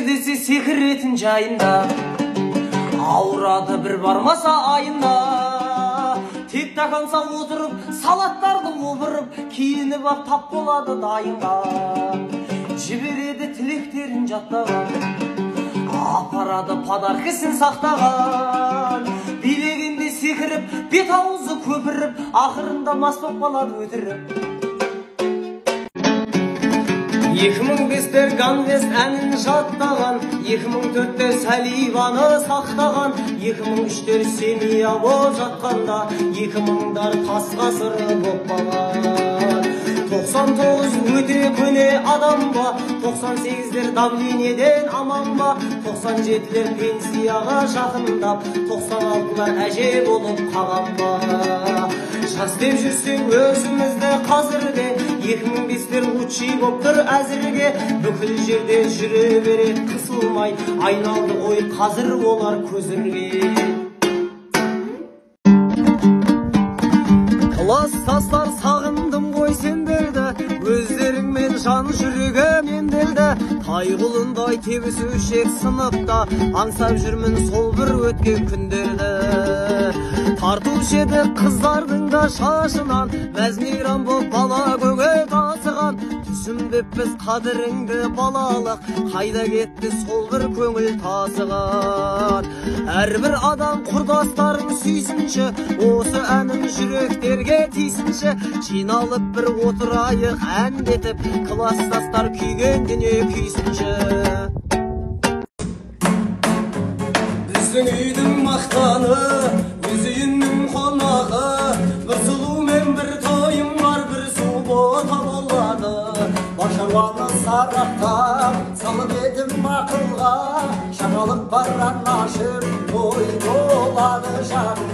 Сексір десе секіретін жайында, ауырады бір бармаса айында. Тек тақанса отырып, салаттарды опырып, киініп ап тап болады дайынға. Жібереді тілектерін жаттаған, апарады подаркісін сақтаған. Билегенде секіріп, бет аузы көпіріп, ақырында мас боп қалады өтіріп. 2005-тер Ганвест әнін жаттаған, 2004-те Сәливаны сақтаған, 2003-тер семья боп жатқанда, 2000-дар тас ғасыр боп қалған. 99 өте көне адам ба, 98-дер давлениеден аман ба, 97-лер пенсияға жақындап, 96-лар әже болып қалған ба. Жас деп жүрсең өзімізді қазірде, 2005-тер лучший боп тұр әзірге. Бүкіл жерде жүре береді қысылмай, айналды ғой қазір олар көзірге. Класстастар сағындым ғой сендерді, өздеріңмен жан жүрегім емделді. Тай құлындай тебісушек сыныпта, аңсап жүрмін сол бір өткен күндерді. Тартушы еді қыздардың да шашынан, мәз мейрам боп бала көңіл тасыған. Түсінбеппіз қадіріңді балалық, қайда кетті сол бір көңіл тасыған. Әрбір адам құрдастарын сүйсінші, осы әнім жүректерге тисінші. Жиналып бір отырайық әндетіп, класстастар күйген дүние күйсінші. Біздің үйдің мақтаны, өз үйінің қонағы, бір сұлумен бір тойым бар, бір суббота болады. Бар шаруаны сараптап, салып едім ақылға, жаңалық бар анашым, той болады жақында.